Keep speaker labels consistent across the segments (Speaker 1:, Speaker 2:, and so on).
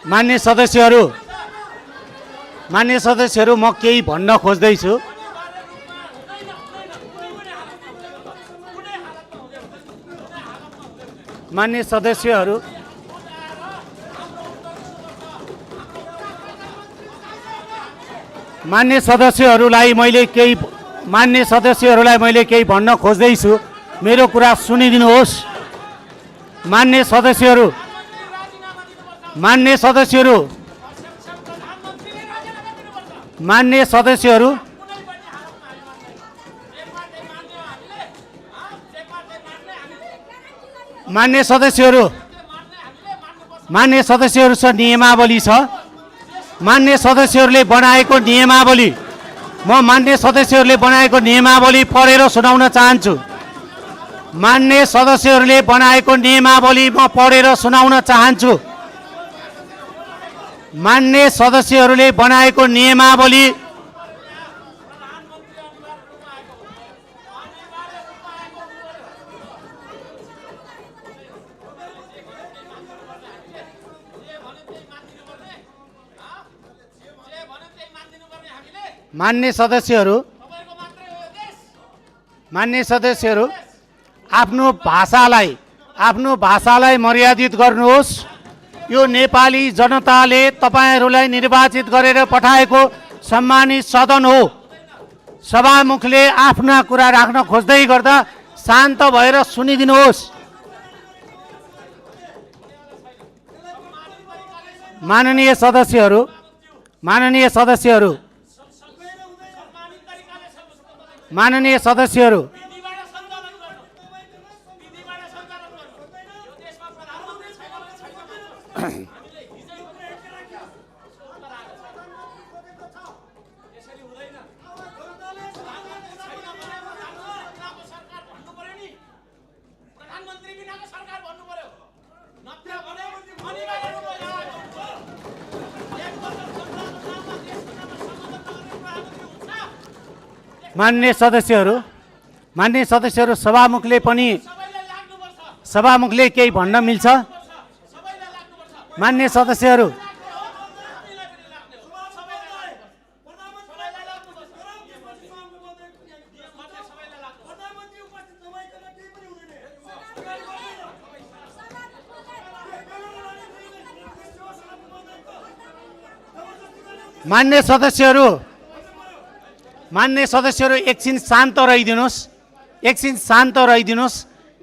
Speaker 1: मान्य सदस्यहरू म केही भन्न खोज्दैछु। मान्य सदस्यहरूलाई मैले केही भन्न खोज्दैछु। मेरो कुरा सुनिदिनुहोस्। मान्य सदस्यहरू छ नियमावली छ। मान्य सदस्यहरूले बनाएको नियमावली पढेर सुनाउन चाहन्छु। मान्य सदस्यहरूले बनाएको नियमावली म पढेर सुनाउन चाहन्छु। मान्य सदस्यहरूले बनाएको नियमावली मान्य सदस्यहरू आफ्नो भाषालाई मर्यादित गर्नुहोस्। यो नेपाली जनताले तपाईहरूलाई निर्वाचित गरेर पठाएको सम्मानित सदन हो। सभामुखले आफ्ना कुरा राख्न खोज्दै गर्दा शान्त भएर सुनिदिनुहोस्। माननीय सदस्यहरू मान्य सदस्यहरू सभामुखले केही भन्न मिल्छ। मान्य सदस्यहरू एकछिन शान्त रहिदिनुहोस्।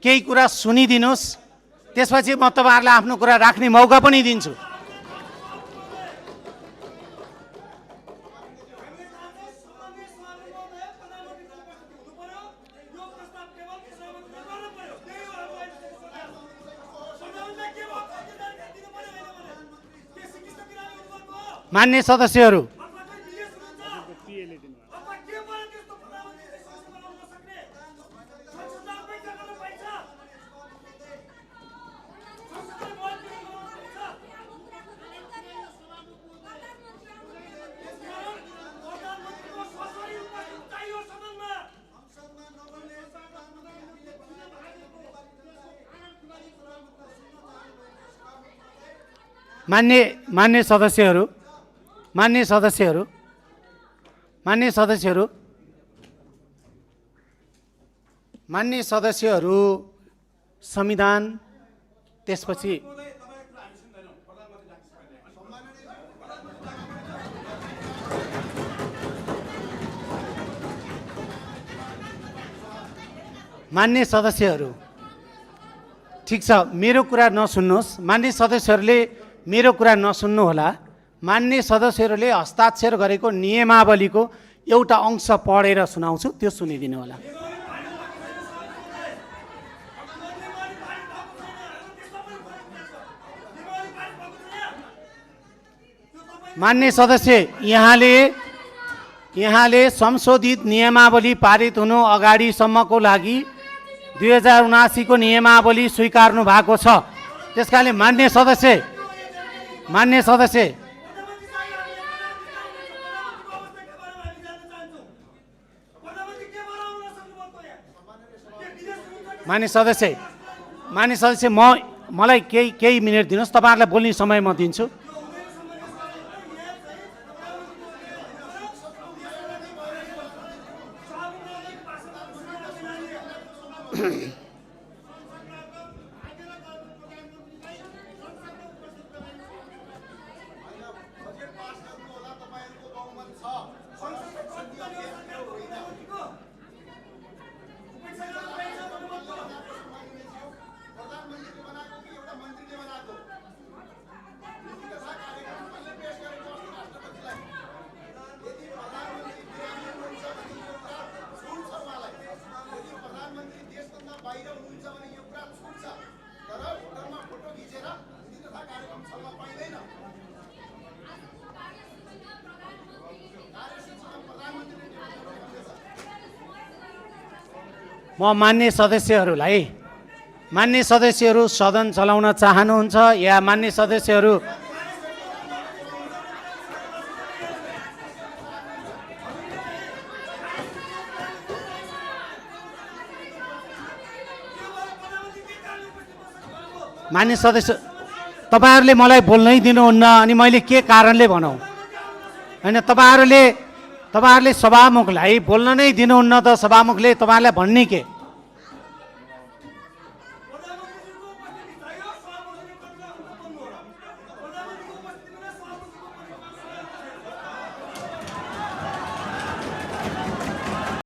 Speaker 1: केही कुरा सुनिदिनुहोस्। त्यसपछि म तपाईहरुलाई आफ्नो कुरा राख्ने मौका पनि दिन्छु। मान्य सदस्यहरू मान्य सदस्यहरू संविधान त्यसपछि मान्य सदस्यहरू ठीक छ, मेरो कुरा नसुन्नुहोस्। मान्य सदस्यहरूले मेरो कुरा नसुन्नु होला। मान्य सदस्यहरूले हस्ताक्षर गरेको नियमावलीको एउटा अंश पढेर सुनाउँछु, त्यो सुनिदिनु होला। मान्य सदस्य, यहाँले संशोधित नियमावली पारित हुनु अगाडिसम्मको लागि 2079 को नियमावली स्वीकार्नु भएको छ। त्यसकारणले मान्य सदस्य मलाई केही मिनेट दिनुहोस्। तपाईहरुलाई बोल्ने समय म दिन्छु। म मान्य सदस्यहरूलाई मान्य सदस्यहरू सदन चलाउन चाहनुहुन्छ या मान्य सदस्यहरू मान्य सदस्य तपाईहरूले मलाई बोल्नै दिनुहुन्न अनि मैले के कारणले भनौँ हैन तपाईहरूले सभामुखलाई बोल्न नै दिनुहुन्न त सभामुखले तपाईहरूलाई भन्ने के